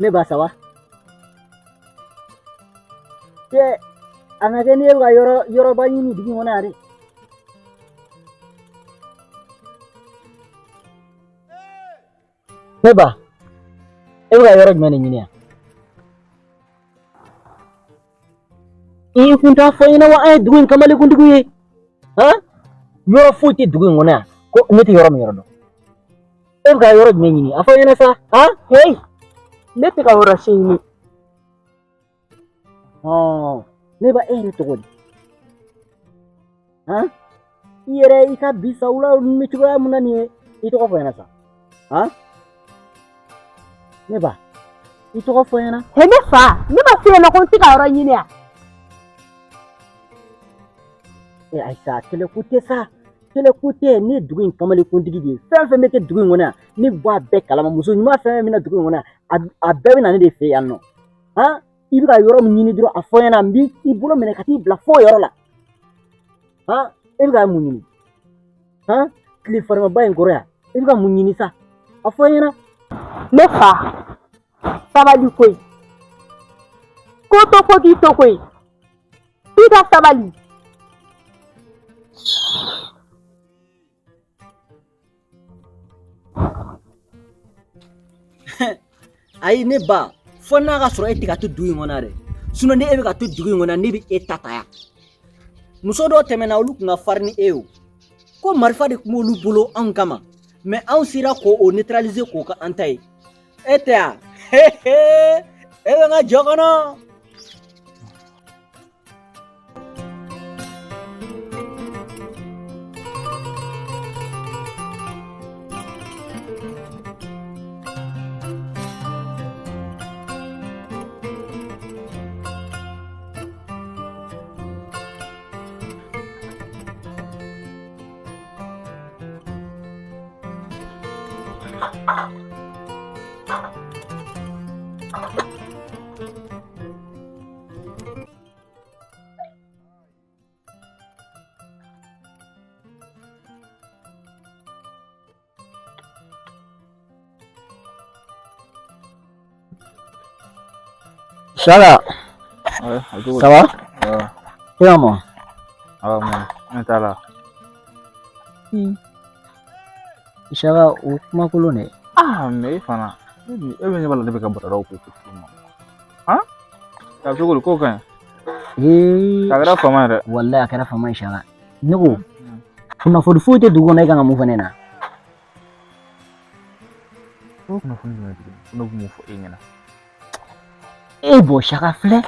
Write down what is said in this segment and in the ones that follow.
Ne ba, ça va? Cɛ, a ma kɛ ni e bɛ ka yɔrɔ yɔrɔba ɲini dugu in kɔnɔ yan dɛ. Ne ba, e bɛ ka yɔrɔ jumɛn de ɲini yan? I kun t'a fɔ n ɲɛna wa an ye dugu in kamalenkuntigiw ye? Han? Yɔrɔ foyi tɛ dugu in kɔnɔ yan ko ne tɛ yɔrɔ min yɔrɔ dɔn. E bɛ ka yɔrɔ jumɛn ɲini? A fɔ n ɲɛna sa. Han? Heyi, ne tɛ ka yɔrɔ si ɲini. Hɔn, ne ba, e yɛrɛ tɔgɔ di? Han? I yɛrɛ i ka bi sawula bɛ cogoya min na nin ye, i tɔgɔ fɔ n ɲɛna sa. Han? Ne ba, i tɔgɔ fɔ n ɲɛna. He, ne fa, ne ma f'i ɲɛna ko n tɛ ka yɔrɔ ɲini yan. E ayi sa, kɛlɛ ko tɛ sa. Kɛlɛ ko tɛ, ne ye dugu in kamalenkuntigi de ye. Fɛn fɛn bɛ kɛ dugu in kɔnɔ yan, ne bɛ bɔ a bɛɛ kalama. Muso ɲuman fɛn fɛn bɛ na dugu in kɔnɔ yan, a bɛɛ bɛ na ne de fɛ yan nɔ. Han? I bɛ ka yɔrɔ min ɲini dɔrɔn, a fɔ n ɲɛna, n b'i bolo minɛ ka t'i bila fo yɔrɔ la. Han? E bɛ ka mun ɲini? Han? Tile farimaba in kɔrɔ yan, e bɛ ka mun ɲini sa? A fɔ n ɲɛna. Ne fa, sabali koyi. Ko to ko k'i to koyi. I ka sabali. Ayi ne ba, fo n'a ka sɔrɔ e tɛ ka to dugu in kɔnɔ dɛ. Sinon ni e bɛ ka to dugu in kɔnɔ, ne bɛ e ta ta yan. Muso dɔw tɛmɛna, olu tun ka farin ni e ye o. Ko marifa de tun b'olu bolo anw kama. Mais anw sera k'o neutraliser k'o kɛ an ta ye. E tɛ yan? E bɛ n ka jɔ kɔnɔ. Sala, ça va? E ma? Ne t'a la. Isaka, o kuma kolon dɛ. Ah, mais e fana, e bɛ ɲɛ b'a la ne bɛ ka baradaw ko ko ma. Han? Ka cogo di, ko ka ɲi? Ee. A kɛra fama yɛrɛ. Wallahi a kɛra fama Isaka. Ne ko, kunnafoni foyi tɛ dugu kɔnɔ e kan ka mun fɔ ne na? O kunnafoni jumɛn tuguni? Ko ne bɛ mun fɔ e ɲɛna? E bɔ Isaka filɛ.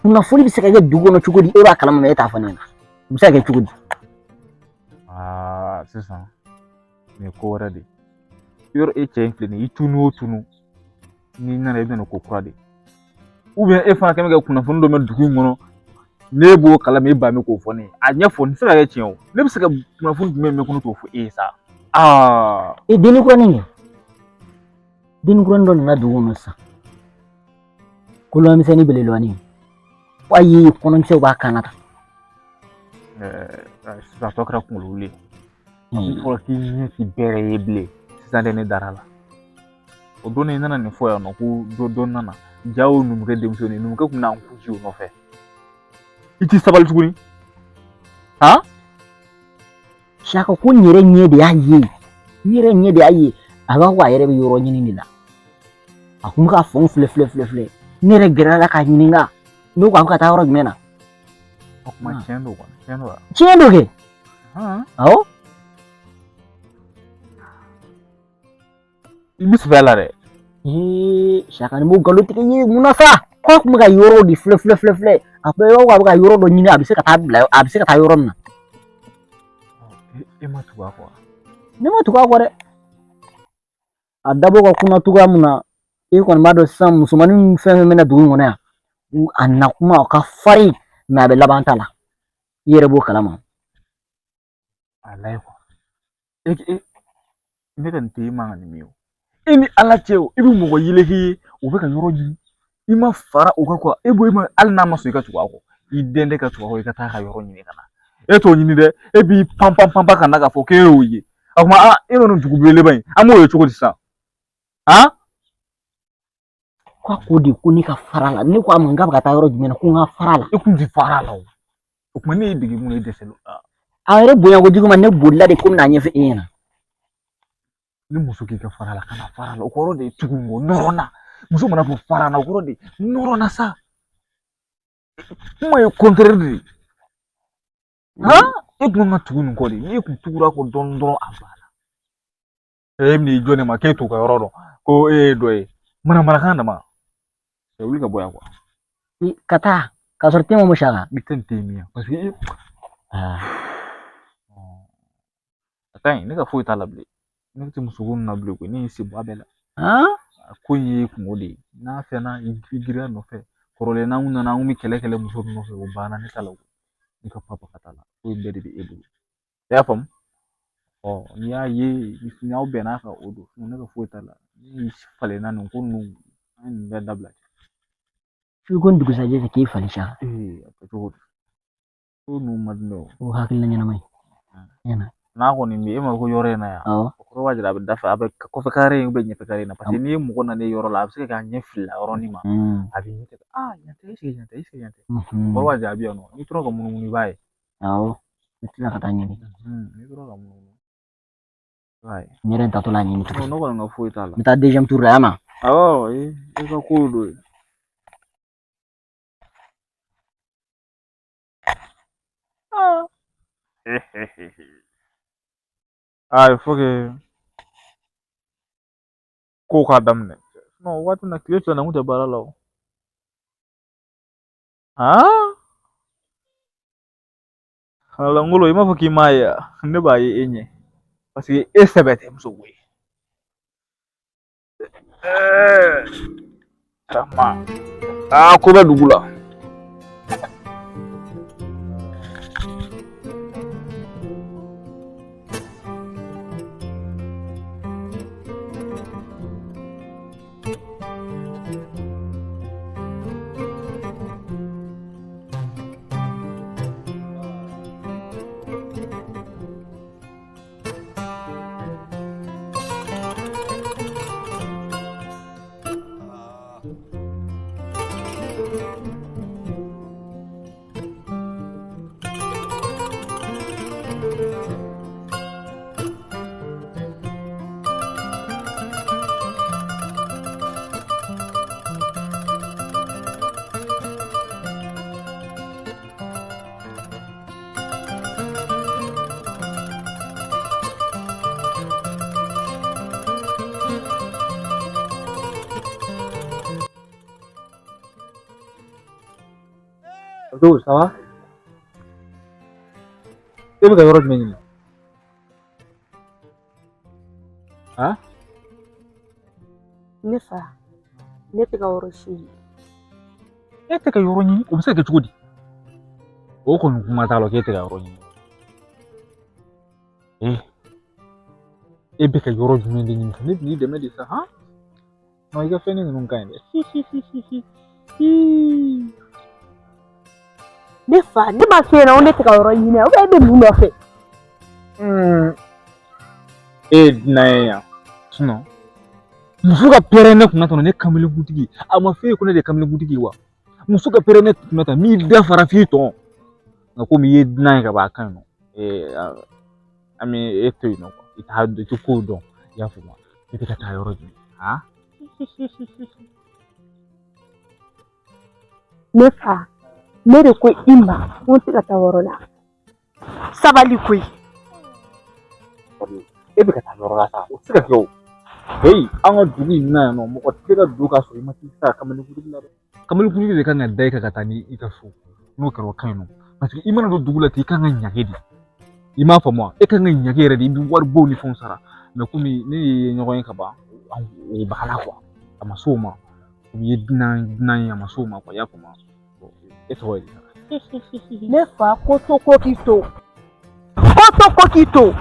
Kunnafoni bɛ se ka kɛ dugu kɔnɔ cogo di? E b'a kalama mais e t'a fɔ ne ɲɛna. O bɛ se ka kɛ cogo di? Aa, sisan nin ye ko wɛrɛ de ye. Yɔrɔ e cɛ in filɛ nin ye, i tunu o tunu, n'i nana i bɛ na ko kura de ye. Ou bien e fana kɛn bɛ ka kunnafoni dɔ mɛn dugu in kɔnɔ, ne b'o kalama e ba bɛ k'o fɔ ne ye. A ɲɛfɔ, nin tɛ se ka kɛ tiɲɛ o. Ne bɛ se ka kunnafoni jumɛn mɛn ko ne t'o fɔ e ye sa? Aa. E denni kuranin kɛ. Denni kuranin dɔ nana dugu kɔnɔ sisan. Kolomisɛnnin belebelebani. Fo a ye kɔnɔkisɛw b'a kan na tan. Sisan tɔ kɛra kunkolo wuli ye. Ni fɔra k'i ɲɛ ti bɛrɛ ye bilen, sisan de ne dara la. O don i nana nin fɔ yan nɔ ko dɔ dɔ nana. Ja o numukɛ denmisɛnnin, numukɛ kun n'an kun ci o nɔfɛ. I ti sabali tuguni. Han? Saka, ko n yɛrɛ ɲɛ de y'a ye. N yɛrɛ ɲɛ de y'a ye. A b'a fɔ a yɛrɛ bɛ yɔrɔ ɲini de la. A kun bɛ ka fɛnw filɛ filɛ filɛ filɛ. Ne yɛrɛ gɛrɛla la k'a ɲininka. Ne ko a bɛ ka taa yɔrɔ jumɛn na? O kuma tiɲɛ don kɔni, tiɲɛ don wa? Tiɲɛ don kɛ. Awɔ. I bɛ sɛbɛ la dɛ. Ee, Saka nin b'o nkalon tigɛ ye mun na sa? K'a kun bɛ ka yɔrɔw de filɛ filɛ filɛ filɛ. A ko a bɛ ka yɔrɔ dɔ ɲini a bɛ se ka taa bila a bɛ se ka taa yɔrɔ min na. E ma tugu a kɔ wa? Ne ma tugu a kɔ dɛ. A dabɔ ka kunna cogoya min na e kɔni b'a dɔn sisan musomanin fɛn fɛn bɛ na dugu in kɔnɔ yan a na kuma o ka farin mɛ a bɛ laban ta la i yɛrɛ b'o kalama. A layɛ kuwa. E ne ka nin te man ka nin min o. E ni Ala cɛ o, e bɛ mɔgɔ yeleke ye o bɛ ka yɔrɔ ɲini. I ma fara o kan kuwa. E b'o e ma hali n'a ma sɔn i ka tugu a kɔ. I dɛn ka tugu a kɔ i ka taa ka yɔrɔ ɲini ka na. E t'o ɲini dɛ. E b'i pan pan pan pan ka na k'a fɔ k'e y'o ye. A kuma aa e ma nin dugu belebeleba in an b'o ye cogo di sisan? Han? K'a ko de ko ne ka fara a la ne ko a ma n k'a bɛ ka taa yɔrɔ jumɛn na ko n ka fara a la. E kun ti fara a la o. O tuma ne y'i dege mun na i dɛsɛlen don. A yɛrɛ bonya kojugu ma ne bolila de ko n bɛna ɲɛfɔ e ɲɛna. Ni muso k'i ka fara a la kana fara a la o kɔrɔ de ye tugu n kɔ nɔrɔ n na. Muso mana fɔ fara n na o kɔrɔ de ye nɔrɔ n na sa. Kuma ye contraire de ye. Han? E kun kan ka tugu nin kɔ de. N'i kun tugura a kɔ dɔɔnin dɔrɔn a banna. E bɛn'i jɔ ne ma k'e t'o ka yɔrɔ dɔn ko e ye dɔ ye. Manamanakan dama. Ɛ wuli ka bɔ yan kuwa. Ka taa k'a sɔrɔ te ma mɔ Saka. I tɛ nin te min yan paseke e. A ka ɲi ne ka foyi t'a la bilen. Ne tɛ muso ko ninnu na bilen koyi ne ye n sen bɔ a bɛɛ la. A ko in ye kungo de ye n'a fɛnna i girinya nɔfɛ kɔrɔlen n'an nana an kun bɛ kɛlɛ kɛlɛ muso ninnu nɔfɛ o banna ne ta la ne ka papa ka t'a la ko in bɛɛ de bɛ e bolo i y'a faamu ɔ n'i y'a ye n'aw bɛnn'a kan o don ne ka foyi t'a la ne falenna nin ko ninnu an ye nin bɛɛ dabila. F'i ko dugusajɛ fɛ k'e falen sa. Ee a kɛ cogo di ko ninnu man di ne ye o. O hakilina ɲɛnama ye. Ɲɛna. N'a kɔni bɛ e ma ko yɔrɔ in na yan. Awɔ. O kɔrɔ b'a jira a bɛ da fɛ a bɛ kɔfɛ kare in bɛ ɲɛfɛ kare in na paseke n'i ye mɔgɔ nalen yɔrɔ la a bɛ se ka kɛ a ɲɛ filila yɔrɔnin ma. A bɛ ɲɛ aa yan tɛ eseke yan tɛ eseke yan tɛ. O kɔrɔ b'a jira a bɛ yan nɔ n'i tora ka munumunu i b'a ye. Awɔ. I tila ka taa ɲini. N'i tora ka munumunu i b'a ye. N yɛrɛ tatɔ la ɲini tuguni. Ne kɔni ka foyi t'a la. N bɛ taa deuxième tour la yan ma. Awɔ e ka kow don yen. Ah, il faut que kow k'a daminɛ. Non, waati na tile fila na n kun tɛ baara la o. Ah? Langolo i m'a fɔ k'i m'a ye wa? Ne b'a ye e ɲɛ. Parce que e sɛbɛ tɛ muso ko ye. Tama. Aa ko bɛ dugu la. Bonjour, ça va? E bɛ ka yɔrɔ jumɛn ɲini? Han? Ne fa, ne tɛ ka yɔrɔ si ɲini. E tɛ ka yɔrɔ ɲini? O bɛ se ka kɛ cogo di? O kɔni kuma t'a la k'e tɛ ka yɔrɔ ɲini. Ee, e bɛ ka yɔrɔ jumɛn de ɲini? Ne b'i dɛmɛ de sa, han? Non, i ka fɛn ninnu ka ɲi dɛ. Ne fa, ne ma f'e ɲɛna ko ne tɛ ka yɔrɔ ɲini ou bien e bɛ mun nɔfɛ? E ye dunan ye yan. Sinon, muso ka pɛrɛn ne kunna tan ne kamelenkuntigi a ma f'e ye ko ne de ye kamelenkuntigi ye wa? Muso ka pɛrɛn ne kunna tan n'i da fara f'i tɔn. Nka komi i ye dunan ye ka ban a ka ɲi nɔ. An bɛ e to yen nɔ i t'a dɔn i tɛ kow dɔn i y'a faamu wa? E bɛ ka taa yɔrɔ jumɛn? Han? Ne fa, ne de ko i ma ko n tɛ ka taa yɔrɔ la. Sabali koyi. E bɛ ka taa yɔrɔ la sa, o tɛ se ka kɛ o. Heyi, an ka dugu in na yan nɔ, mɔgɔ tɛ se ka don k'a sɔrɔ i ma t'i sara kamalekuntigi la dɛ. Kamalekuntigi de kan ka da i kan ka taa ni i ka so. N'o kɛra o ka ɲi nɔ. Paseke i mana don dugu la ten, i kan ka ɲage de. I m'a faamu wa? E kan ka ɲage yɛrɛ de, i bɛ wari bɔ ni fɛnw sara. Mɛ komi ne ye ɲɔgɔn ye ka ban, o b'a la kuwa. A ma s'o ma. Komi i ye dunan dunan ye, a ma s'o ma kuwa, i y'a faamu wa? E tɔgɔ ye di? Ne fa, ko to ko k'i to. Ko to ko k'i to.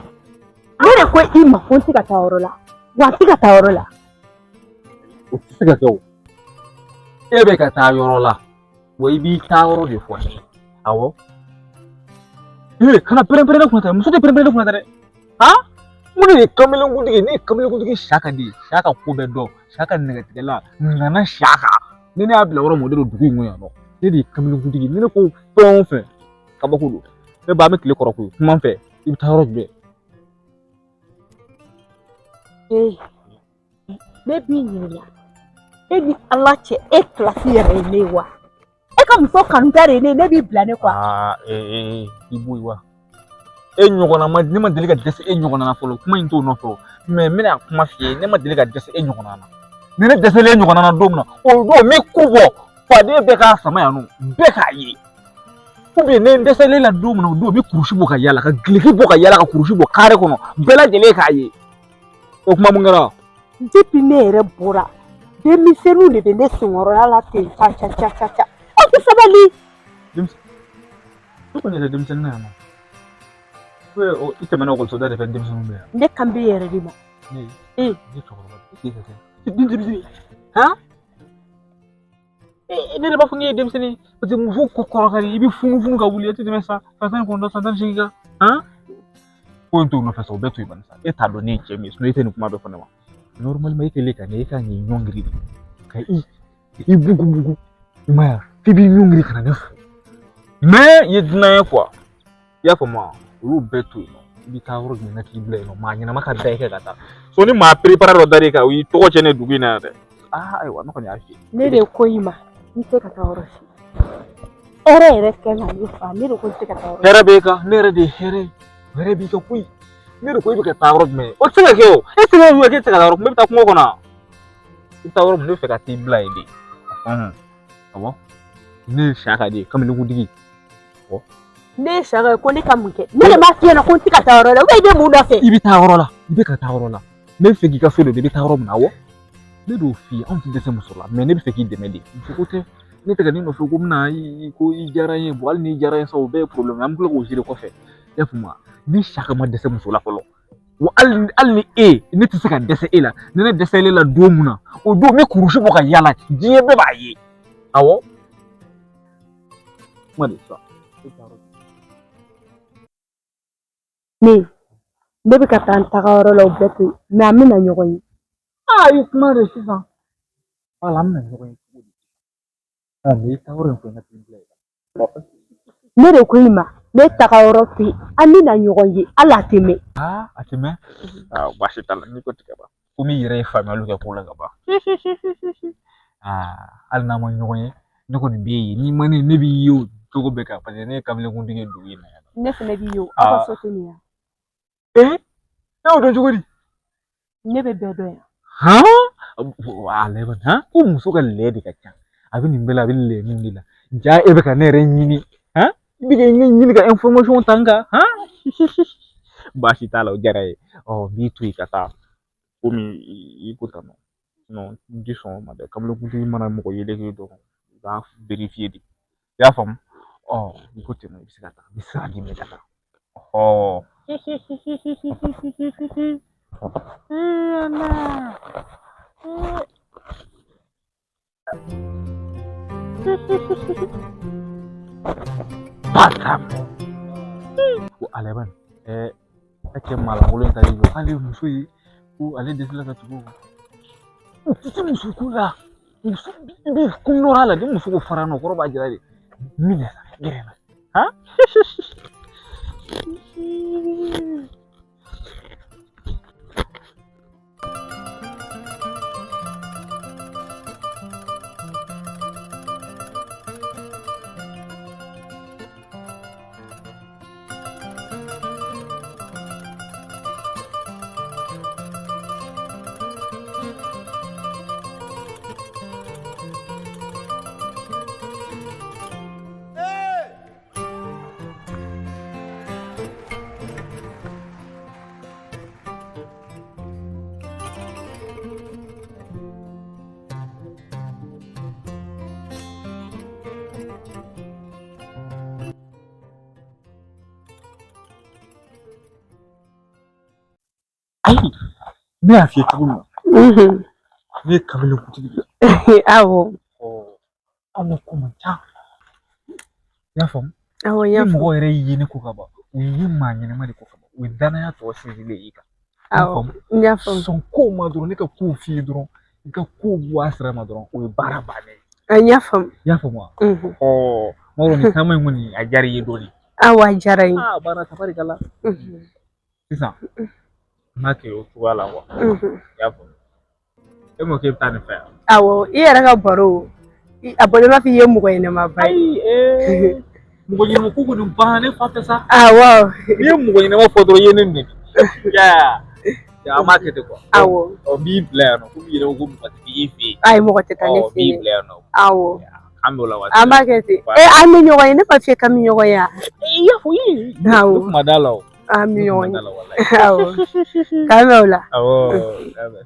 Ne de ko i ma ko n tɛ ka taa yɔrɔ la. Wa n tɛ ka taa yɔrɔ la. O tɛ se ka kɛ o. E bɛ ka taa yɔrɔ la, wa i b'i taa yɔrɔ de fɔ ne ye. Awɔ. Ee, kana pɛrɛn-pɛrɛn ne kunna dɛ, muso tɛ pɛrɛn-pɛrɛn ne kunna dɛ. Han? Mun de ye kamelenkuntigi? Ne ye kamelenkuntigi Saka de ye. Saka ko bɛɛ dɔn. Saka nɛgɛtigɛla nana Saka. Ni ne y'a bila yɔrɔ min, o de don dugu in kɔnɔ yan nɔ. Ne de ye kamelenkuntigi. Ni ne ko fɛn o fɛn, kabako don. Ne ba, an bɛ tile kɔrɔ koyi. Kuma n fɛ, i bɛ taa yɔrɔ jumɛn? Ee, ne b'i ɲininka, e ni Ala cɛ, e kilasi yɛrɛ ye ne ye wa? E ka muso kanuta de ye ne ye, ne b'i bila ne kɔ. Aa, ee, i b'o ye wa? E ɲɔgɔnna ma, ne ma deli ka dɛsɛ e ɲɔgɔnna na fɔlɔ. Kuma in t'o nɔfɛ o. Mɛ n bɛna kuma f'i ye, ne ma deli ka dɛsɛ e ɲɔgɔnna na. Ni ne dɛsɛlen e ɲɔgɔnna na don min na, o don n bɛ ku bɔ, faden bɛɛ k'a sama yan nɔ, bɛɛ k'a ye. Ne dɛsɛlen la don min na, o don n bɛ kurusi bɔ ka yala, ka gileki bɔ ka yala, ka kurusi bɔ kare kɔnɔ, bɛɛ lajɛlen k'a ye. O kuma mun kɛra? Depuis ne yɛrɛ bɔra, denmisɛnninw de bɛ ne senkɔrɔla la ten ca ca ca ca ca. Aw tɛ sabali. Ne kɔni yɛrɛ denmisɛnnin na yan nɔ. I tɛmɛna ekɔliso da de fɛ, denmisɛnninw bɛ yan. Ne kan bɛ yɛrɛ de ma. Ne Ee. Ne cɛkɔrɔba de e ka kɛ. Denmisɛnnin. Han? Ne yɛrɛ b'a fɔ k'e ye denmisɛnnin, parce que muso ko kɔrɔ ka di, i bɛ funufunu ka wuli, e tɛ tɛmɛ san 19, san 18 kan. Han? Ko in t'o nɔfɛ sa, o bɛɛ to yen bani sa. E t'a dɔn ne ye cɛ min ye, e tɛ nin kuma bɛɛ fɔ ne ma. Normalement e kɛlen ka ne, e kan k'i ɲɔngiri de. Ka i bugu bugu. I m'a ye wa? F'i b'i ɲɔngiri ka na ne fo. Mais i ye dunan ye quoi. I y'a faamu wa? Olu bɛɛ to yen nɔ. I bɛ taa yɔrɔ jumɛn na k'i bila yen nɔ, maa ɲɛnama ka da i kan ka taa. So ni maa perepara dɔ dar'i kan, o y'i tɔgɔ tiɲɛ ne dugu in na yan dɛ. Aa, ayiwa, ne kɔni y'a f'i ye. Ne de ko i ma, n tɛ ka taa yɔrɔ si. Hɛrɛ yɛrɛ kɛ na ne fa, ne de ko n tɛ ka taa yɔrɔ si. Hɛrɛ b'e kan, ne yɛrɛ de ye hɛrɛ ye. Hɛrɛ b'i kan koyi. Ne de ko i bɛ ka taa yɔrɔ jumɛn? O tɛ se ka kɛ o. E tɛ se ka k'e tɛ se ka taa yɔrɔ, e bɛ taa kungo kɔnɔ wa? I bɛ taa yɔrɔ min, ne bɛ fɛ ka t'i bila yen de. Awɔ. Ne ye Saka de ye, kamelenkuntigi. Ne ye Saka ye ko ne ka mun kɛ? Ne de m'a f'i ɲɛna ko n tɛ ka taa yɔrɔ la, ou bien i bɛ mun nɔfɛ? I bɛ taa yɔrɔ la, i bɛ ka taa yɔrɔ la. Ne bɛ fɛ k'i ka so de, i bɛ taa yɔrɔ min na, awɔ. Ne d'o f'i ye, anw tɛ dɛsɛ muso la, mɛ ne bɛ fɛ k'i dɛmɛ de. Muso ko tɛ, ne tɛ ka ne nɔfɛ ko n bɛna i ko i diyara n ye, hali n'i diyara n ye sa, o bɛɛ ye problème ye, an bɛ tila k'o gérer kɔfɛ. I y'a faamu wa? Ni Saka ma dɛsɛ muso la fɔlɔ, wa hali ni e, ne tɛ se ka dɛsɛ e la. Ni ne dɛsɛlen la don min na, o don n bɛ kurusi bɔ ka yala, diɲɛ bɛɛ b'a ye. Awɔ. Kuma de sa. Ne bɛ ka taa n taga yɔrɔ la, o bɛɛ to yen, mɛ an bɛna ɲɔgɔn ye. Aa, i kuma de sisan. Wala, an bɛna ɲɔgɔn ye cogo di? Ɔ, mɛ i taa yɔrɔ in fɔ n ka t'i bila yen. Ne de ko i ma, ne taga yɔrɔ to yen, an bɛna ɲɔgɔn ye, hali a tɛ mɛn. Aa, a tɛ mɛn. Aa, baasi t'a la, n'i ko tigɛ ban. Komi i yɛrɛ ye faamuyali kɛ ko la ka ban. Aa, hali n'an ma ɲɔgɔn ye, ne kɔni b'e ye. N'i ma ne, ne b'i ye o cogo bɛɛ kan, paseke ne ye kamelenkuntigi ye dugu in na yan. Ne fana b'i ye o, aw ka so tɛ nin ye. Ee, e y'o dɔn cogo di? Ne bɛ bɛɛ dɔn yan. Han? Ale bɛ han? Ko muso ka lɛ de ka ca. A bɛ nin bɛɛ la, a bɛ lɛ min de la. Ja e bɛ ka ne yɛrɛ ɲini. Han? I bɛ ka ne ɲini ka information ta n kan. Han? Baasi t'a la, o diyara n ye. Ɔ, n b'i to yen ka taa. Komi i ko tan nɔ. N tɛ sɔn o ma dɛ. Kamelenkuntigi mana mɔgɔ yelen kɛ dɔrɔn, i b'a vérifier de. I y'a faamu? Ɔ, n'i ko ten nɔ, i bɛ se ka taa. N bɛ sira d'i ma i ka taa. Ɔ. Batam. Ko ale bani ɛɛ a cɛ maalankolon in ta de jɔ k'ale ye muso ye, ko ale dɛsɛla ka tugu o kɔ. U tɛ se muso ko la. Muso i bɛ kun nɔrɔ a la, ni muso ko fara nɔ, o kɔrɔ b'a jira de. Minɛ sa, gɛrɛ na. Han? Ayi, ne y'a f'i ye cogo min na, ne ye kamelenkuntigi de ye. Awɔ. Anw ka ko man ca. I y'a faamu? Awɔ, n y'a Ni faamu. mɔgɔw yɛrɛ ye ne ko ka ban, u ye maa ɲɛnama de ko ka ban, u ye danaya tɔ sinsinlen i kan. Awɔ, n y'a faamu. Sɔn kow ma dɔrɔn, ne ka kow f'i ye dɔrɔn, i ka kow bɔ a sira ma dɔrɔn, o ye baara bannen ye. N y'a faamu. I y'a faamu wa? Ɔ, n b'a dɔn nin taama in kɔni a diyara i ye dɔɔnin. Awɔ, a diyara n ye. Aa, baara tabarikala. Sisan, n b'a kɛ o cogoya la wa. I y'a faamu? E ma k'e bɛ taa nin fɛ yan. Awɔ, i yɛrɛ ka baro, a bɔlen b'a fɔ i ye mɔgɔ ɲɛnamaba ye. Ayi, mɔgɔ ɲɛnama ko kɔni banna ne fan fɛ sa. Awɔ. N'i ye mɔgɔ ɲɛnama fɔ dɔrɔn i ye ne nɛni. I y'a ye, an b'a kɛ ten kuwa. Awɔ. Ɔ, n b'i bila yan nɔ, komi i yɛrɛ ko ko mɔgɔ tɛ i fɛ yen. Ayi, mɔgɔ tɛ taa ne Ɔ, n fɛ b'i yen. bila yan nɔ. Awɔ. An b'o la waati. An b'a kɛ ten. E, an bɛ ɲɔgɔn ye, ne ma f'i ye k'an bɛ ɲɔgɔn ye wa? I y'a fɔ i ye. Awɔ. Ne kun ma d'a la o. An bɛ ɲɔgɔn ye. Awɔ. K'an bɛn o la. Awɔ, k'an bɛn.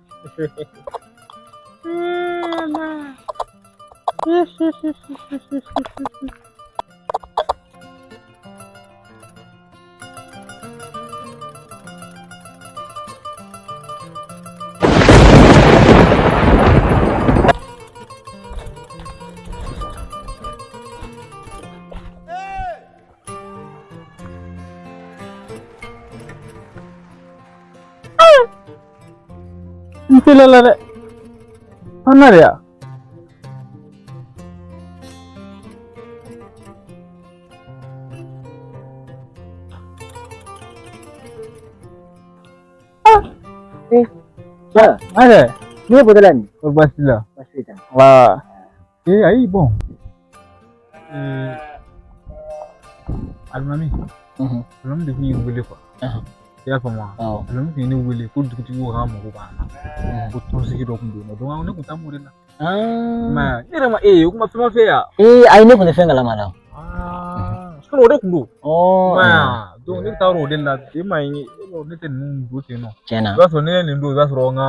N teliyala dɛ. An na de ya. Ayɛ. Ne bɔtɔ la nin. O baasi la. Baasi tɛ. Wa. Ee ayi bɔn. Alimami. Alimami de tun ye n wele kuwa. I y'a faamu wa? Alimami tun ye ne wele ko dugutigi ko k'a mago b'an na. Ko tɔnsigi dɔ tun bɛ yen nɔ. Donc ne tun taa m'o de la. I m'a ye, ne yɛrɛ ma e ye o kuma fɛn ma f'e ye wa? Ee ayi, ne kun tɛ fɛn kalama la. Sinon o de tun don. I m'a ye wa? Donc ne bɛ taa o de la. E m'a ye, ne tɛ ninnu don ten nɔ. Tiɲɛna. I b'a sɔrɔ ne ye nin don, i b'a sɔrɔ n ka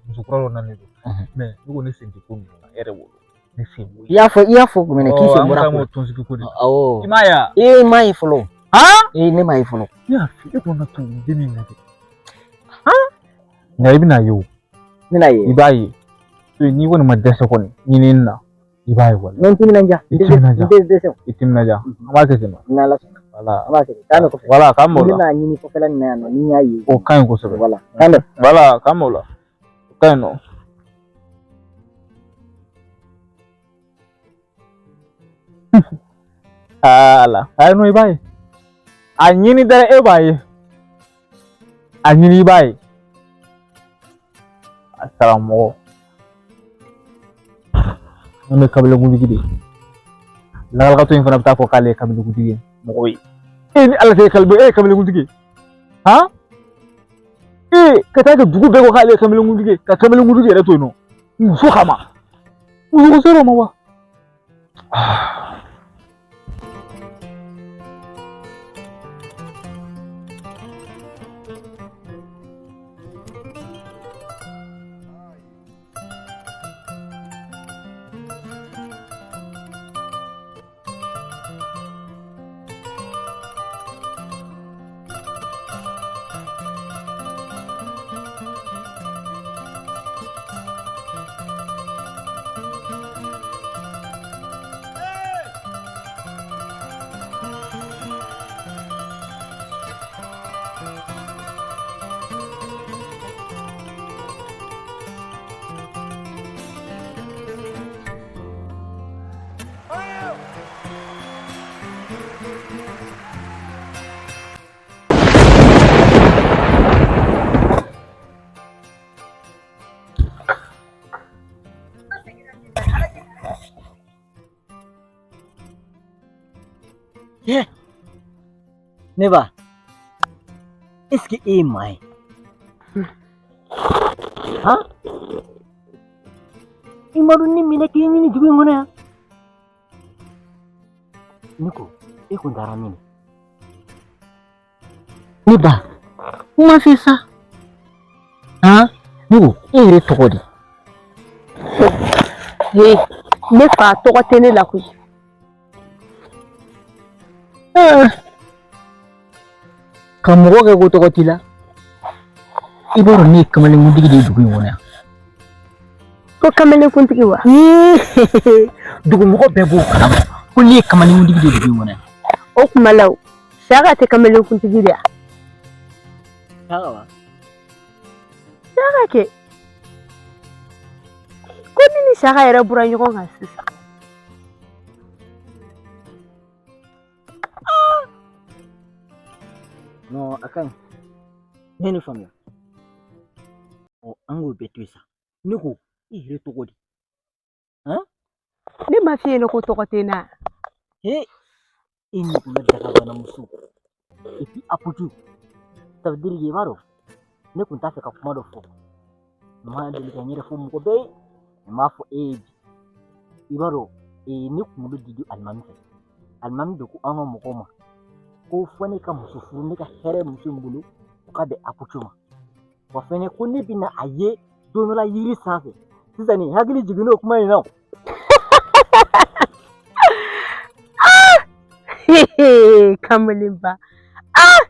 muso kura dɔ nalen don. Mais ne ko ne sen tɛ ko ninnu na, e yɛrɛ b'o dɔn. Ne sen b'o. I y'a fɔ minɛ k'i sen bɔra ko. An ko. bɛ taa tɔnsigi ko de la. Awɔ. I m'a ye wa? Ee, n m'a ye fɔlɔ. Han? Ee, ne m'a ye fɔlɔ. Ne y'a f'i ye, e kɔni ka to den min lajɛ. Nka i bɛna ye o. Ne n'a ye. I b'a ye. N'i kɔni ma dɛsɛ kɔni ɲinini na, i b'a ye wala. N bɛ n timinanja. I timinanja. N tɛ dɛsɛ. I timinanja. An b'a kɛ ten nɔ. N'Ala sɔnna. Wala. An b'a kɛ ten. K'an bɛ kɔfɛ. Wala, k'an b'o N la. bɛna ɲini kɔfɛla nin na yan nɔ ni n y'a ye. O ka ɲi kosɛbɛ. Wala. K'an bɛn. Wala, k'an b'o la. O ka ɲi nɔ. Ala, ayi nɔ i b'a ye. A ɲini dɛrɛ e b'a ye. A ɲini i b'a ye. A karamɔgɔ. An bɛ kabilakuntigi de ye. Lakalakatɔ in fana bɛ taa fɔ k'ale ye kabilakuntigi ye mɔgɔ ye. E ni Ala cɛ e ye kabilakuntigi ye. Han? E ka taa kɛ dugu bɛɛ ko k'ale ye kabilakuntigi ye ka kabilakuntigi yɛrɛ to yen nɔ. Muso kama. Muso ko ser'o ma wa? Ne ba, est-ce que e ye maa ye? Han? I ma dɔn ne minɛ k'i ɲini dugu in kɔnɔ yan? Ne ko, e kun taara min? Ne ba, kuma fɛ sa. Han? Ne ko, e yɛrɛ tɔgɔ di? He, ne fa tɔgɔ tɛ ne la koyi. Ka mɔgɔ kɛ ko tɔgɔ t'i la. I b'a dɔn ne ye kamalenkuntigi de ye dugu in kɔnɔ yan. Ko kamalenkuntigi wa? Dugumɔgɔ bɛɛ b'o kalama ko ne ye kamalenkuntigi de ye dugu in kɔnɔ yan. O kuma la o, Saka tɛ kamalenkuntigi de ya? Saka wa? Saka kɛ. Ko ne ni Saka yɛrɛ bɔra ɲɔgɔn kan sisan. Non, a ka ɲi. Ne ye nin faamuya. Ɔ, an k'o bɛɛ to yen sa. Ne ko i yɛrɛ tɔgɔ di? Ne ma f'i ɲɛna ko tɔgɔ tɛ n na. He, e ɲɔgɔnna dagabanamuso. Et puis Aputu, ça veut dire que i b'a dɔn ne tun t'a fɛ ka kuma dɔ fɔ. N ma deli ka n yɛrɛ fɔ mɔgɔ bɛɛ ye. N b'a fɔ e ye bi. I b'a dɔn ne kunkolo di alimami fɛ. Alimami de ko an ka mɔgɔw ma ko fo ne ka muso furu ne ka hɛrɛ muso in bolo o ka bɛn Aputu ma. Wa fɛnɛ ko ne bɛna a ye don dɔ la yiri sanfɛ. Sisan nin hakili jiginn'o kuma in na. Kamalenba. Ah!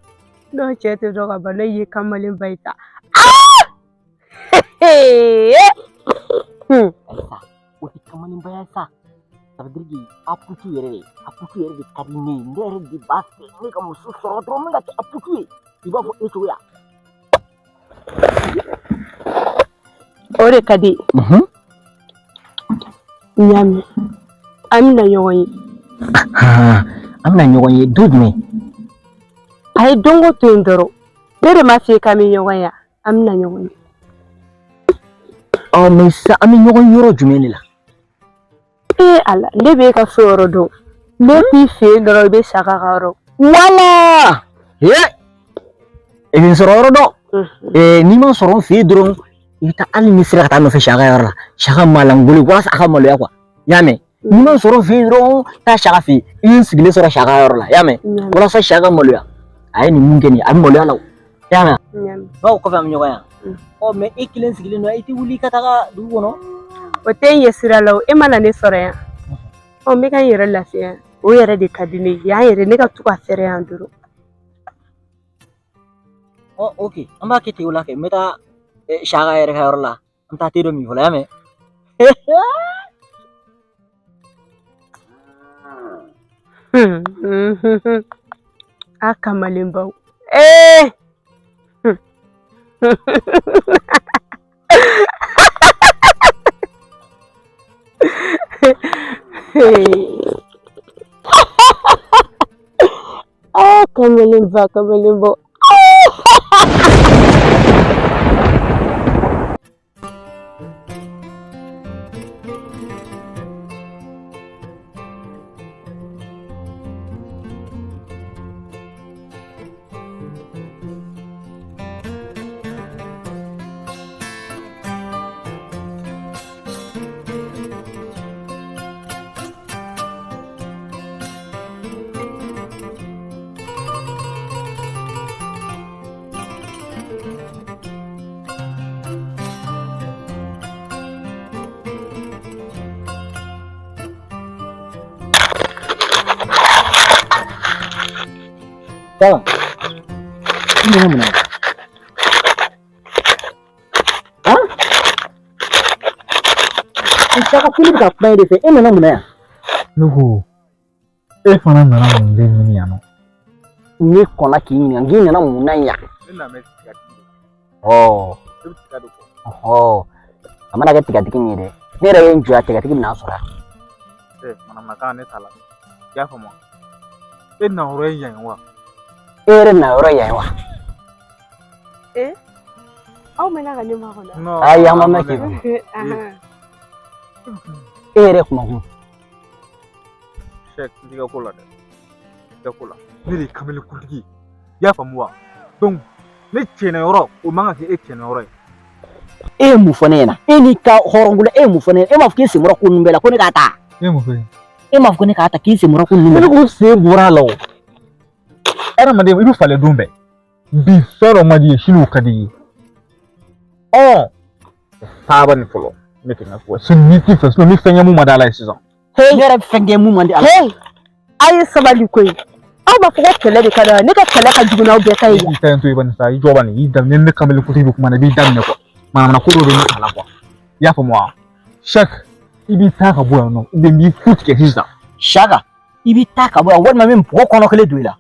N'o cɛ tɛ dɔn ka ban ne ye kamalenba ye sa. Ah! Ayisa, o tɛ kamalenbaya sa. Ça veut dire que Aputu yɛrɛ de, Aputu yɛrɛ de ka di ne ye. Ne yɛrɛ de b'a fɛ ne ka muso sɔrɔ dɔrɔn min ka kɛ Aputu ye. I b'a fɔ e cogoya. O de ka di. N y'a mɛn. An bɛna ɲɔgɔn ye. An bɛna ɲɔgɔn ye don jumɛn? A ye donko to yen dɔrɔn. Ne de ma f'i ye k'an bɛ ɲɔgɔn ye. An bɛna ɲɔgɔn ye. Ɔ, mais sisan an bɛ ɲɔgɔn yɔrɔ jumɛn de la? Ee Ala, ne b'e ka so yɔrɔ dɔn. Ne t'i fɛ yen dɔrɔn i bɛ Saka ka yɔrɔ. Wala! Ee! E bɛ n sɔrɔ yɔrɔ dɔn. Ee, n'i ma sɔrɔ n fɛ yen dɔrɔn, i bɛ taa hali ni sera ka taa nɔfɛ Saka yɔrɔ la. Saka malangolo walasa a ka maloya quoi. I y'a mɛn? N'i ma sɔrɔ n fɛ yen dɔrɔn, taa Saka fɛ yen. I ye n sigilen sɔrɔ Saka yɔrɔ la. I y'a mɛn? Walasa Saka maloya. A ye nin mun kɛ nin ye, a bɛ maloya la o. I y'a mɛn? Bawo kɔfɛ an bɛ ɲɔgɔn ye. Ɔ, mais e kelen sigilen don, i tɛ wuli ka taga dugu kɔnɔ? O tɛ n ye sira la o, e mana ne sɔrɔ yan. Ɔ, n bɛ ka n yɛrɛ lafiya. O yɛrɛ de ka di ne ye. Yan yɛrɛ ne ka to ka fɛrɛ yan dɔrɔn. Ɔ, ok, an b'a kɛ ten o la kɛ. N bɛ taa Saka yɛrɛ ka yɔrɔ la. An bɛ taa te dɔ min fɔlɔ, i y'a mɛn? A kamalenbaw. Ee! Ah, kamalenba, kamalenbaw. Sawa. I nana mun na? Han? Saka ko ne bɛ ka kuma e de fɛ, e nana mun na yan? Ne ko e fana nana mun de ɲini yan nɔ? Ne kɔnna k'i ɲininka k'i nana mun na yan? Ne nana bɛ tigatigi de. Ɔ. Ne bɛ tiga de kɔ. Ɔhɔ. A mana kɛ tigatigi min ye dɛ, ne yɛrɛ ye n jɔ yan tigatigi bɛna n sɔrɔ yan. Ee manamanakan ne t'a la. I y'a faamu wa? E na yɔrɔ ye yan ye wa? E yɛrɛ na yɔrɔ yan ye wa? Ee, aw mɛnna ka ne makɔnɔ. Ayi, an ma mɛn k'i kɔnɔ. E yɛrɛ kuma kun. Sɛk, n t'i ka ko la dɛ. N t'i ka ko la. Ne de ye kamelekuntigi ye. I y'a faamu wa? Donc ne cɛnna yɔrɔ o man kan ka kɛ e cɛnna yɔrɔ ye. E ye mun fɔ ne ɲɛna? E n'i ka hɔrɔnkola e ye mun fɔ ne ɲɛna? E m'a fɔ k'e sen bɔra ko ninnu bɛɛ la ko ne k'a ta? Ne ye mun fɔ e ye? E m'a fɔ ko ne k'a ta k'i sen bɔra ko ninnu bɛɛ la? Ne ko sen bɔra a la o. Adamaden i bɛ falen don bɛɛ. Bi fɛn dɔ man di i ye sini o ka di i ye. Ɔ taaba nin fɔlɔ ne tɛ n ka ko sini n'i t'i fɛ sinɔn n bɛ fɛn kɛ mun man di Ala ye sisan. Ne yɛrɛ bɛ fɛn kɛ mun man di Ala ye. A ye sabali koyi. Aw b'a fɔ ko kɛlɛ de ka di ne ka kɛlɛ ka jugu n'aw bɛɛ ta ye. I ta in to i bani sa, i jɔ bani, i daminɛ ne kamalen kuntigi bɛ kuma na, i b'i daminɛ quoi. Manamana ko dɔ bɛ ne ta la quoi. I y'a faamu wa? Sɛki, i b'i taa ka bɔ yan nɔ, ou bien n b'i fu tigɛ sisan. Saka, i b'i taa ka bɔ yan walima n bɛ npogo kɔnɔ kelen don i la.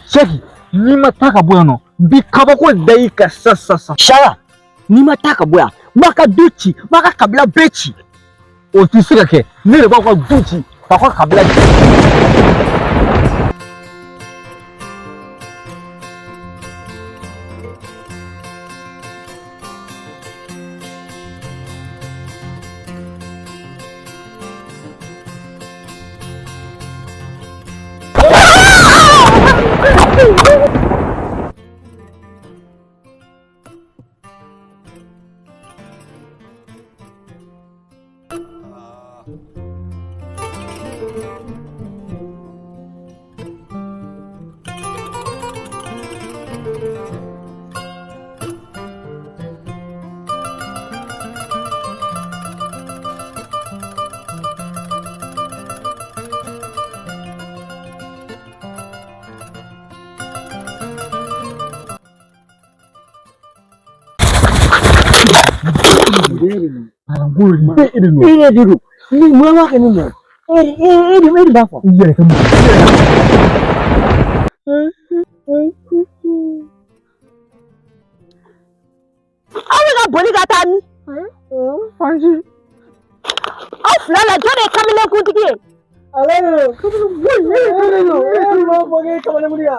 Sɛki, n'i ma taa ka bɔ yan nɔ, n b'i kabako da i kan sisan sisan sisan. Saka, n'i ma taa ka bɔ yan, n b'a ka du ci, n b'a ka kabila bɛɛ ci. O tɛ se ka kɛ, ne de b'aw ka du ci, k'aw ka kabila ci. E de don. E de don. Ni mun b'a kɛ ne nɔ ye? E de b'a fɔ. I yɛrɛ kɛ mɔgɔ. Aw bɛ ka boli ka taa min? Aw fila la jɔn de ye kamelenkuntigi ye? Ale de don. E de don. E de b'a fɔ k'e ye kamalekuntigi ye.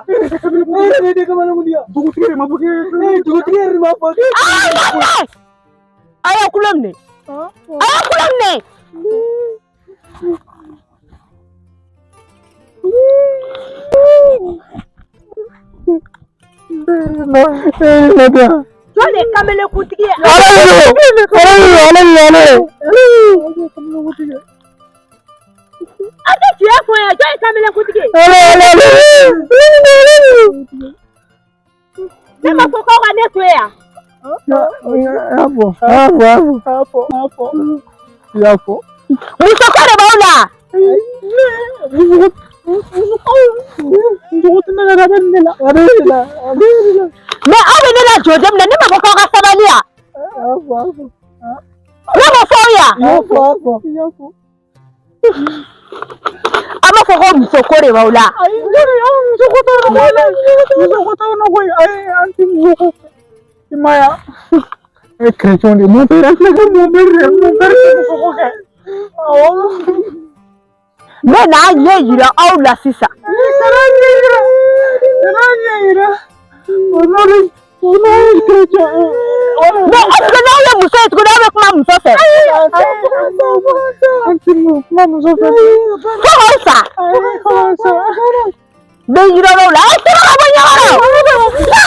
E de ye kamalekuntigi ye. Dugutigi de ma fɔ k'e ye. Dugutigi yɛrɛ de b'a fɔ k'e. A y'aw kulo minɛ. A y'aw kulo minɛ. Jɔn de ye kamelenkuntigi ye? Ale de don. Ale de don. Ale de don. Ale de don. Aw tɛ tiɲɛ fɔ yan, jɔn ye kamelenkuntigi ye? Ale ale ale. Ne ma fɔ k'aw ka ne to yan. A fɔ a fɔ a fɔ a fɔ i y'a fɔ. Muso ko de b'aw la. Muso tɛ ne la, a bɛ ne la, a bɛ ne la, a bɛ ne la. Mais aw bɛ ne lajɔ don min na, ne ma fɔ k'aw ka sabali yan. A fɔ a fɔ. Ne ma fɔ aw yan. I y'a fɔ a fɔ. I y'a fɔ. A b'a fɔ ko muso ko de b'aw la. Ayi, ne de y'anw muso ko t'anw na koyi. Muso ko t'anw na koyi. Ayi, an tɛ muso ko. I ma ye wa? E ye chrétien de ye. Mon père, an filɛ ka mon père de, mon père tɛ muso ko kɛ. Awɔ. N bɛ n'a ɲɛ yira aw la sisan. Kana ɲɛ yira. Kana ɲɛ yira. O n'o de, o n'o ye chrétien ye. Mais est ce que n'aw ye muso ye tuguni, aw bɛ kuma muso fɛ? An tɛ kuma muso fɛ. Fo k'aw sa. Ayi, k'aw sa. N bɛ yira aw la. Aw tɛgɛ ka bɔ ɲɔgɔn na.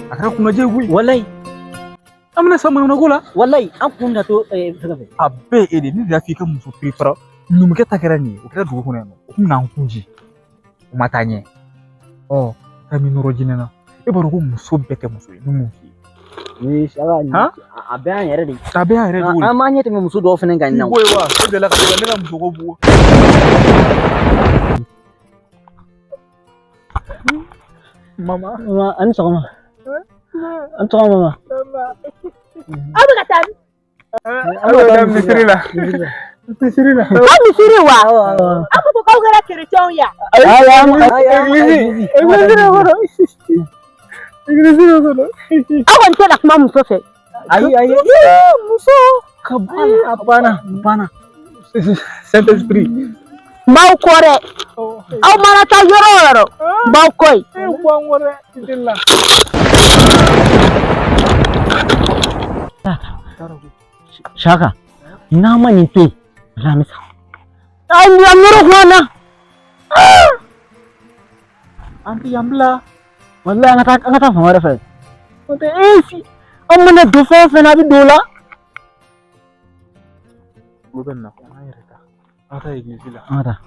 A kɛra kunnajɛ ye koyi. Walayi. An bɛna sa manamana ko la. Walayi, an kun na to fɛn fɛ. A bɛɛ ye e de ye. Ne de y'a f'i ka muso perefara. Numukɛ ta kɛra nin ye, o kɛra dugu kɔnɔ yan nɔ. O kun bɛna an kun ci. O ma taa ɲɛ. Ɔ, taa min nɔrɔ jinɛ na. E b'a dɔn ko muso bɛɛ tɛ muso ye. Ne m'o f'i ye. Ee Saka, a bɛɛ y'an yɛrɛ de ye. A bɛɛ y'an yɛrɛ de ye. An m'an ɲɛ tɛmɛ muso dɔw fana kan nin na. I b'o ye wa? E delila ka ne ka muso ko bugɔ. Mama. Mama, a ni sɔgɔma. A ni sɔgɔma mama. Aw bɛ ka taa min? An bɛ taa misiri la. Misiri la. Ko misiri wa? Aw ko k'aw kɛra kerecɛnw ye wa? Ayi, egilizi. Egilizi de kɔnɔ. Egilizi de kɔnɔ. Aw kɔni tɛ ka kuma muso fɛ. Ayi ayi. Muso. Ka banna, a banna, a banna. Saint Esprit. N b'aw kɔ dɛ. Aw mana taa yɔrɔ o yɔrɔ, n b'aw kɔ yen. E bɔ an kɔ dɛ, i tɛ la. Saka, n'a ma nin to yen, walahi an bɛ sa. Ayi, an yɔrɔ kun an na. An tɛ yan bila. Walahi an ka taa fan wɛrɛ fɛ. N'o tɛ e si an mana don fɛn o fɛn na, a bɛ don o la. Olu bɛ na, an yɛrɛ ta. An ka taa egilizi la. An ka taa.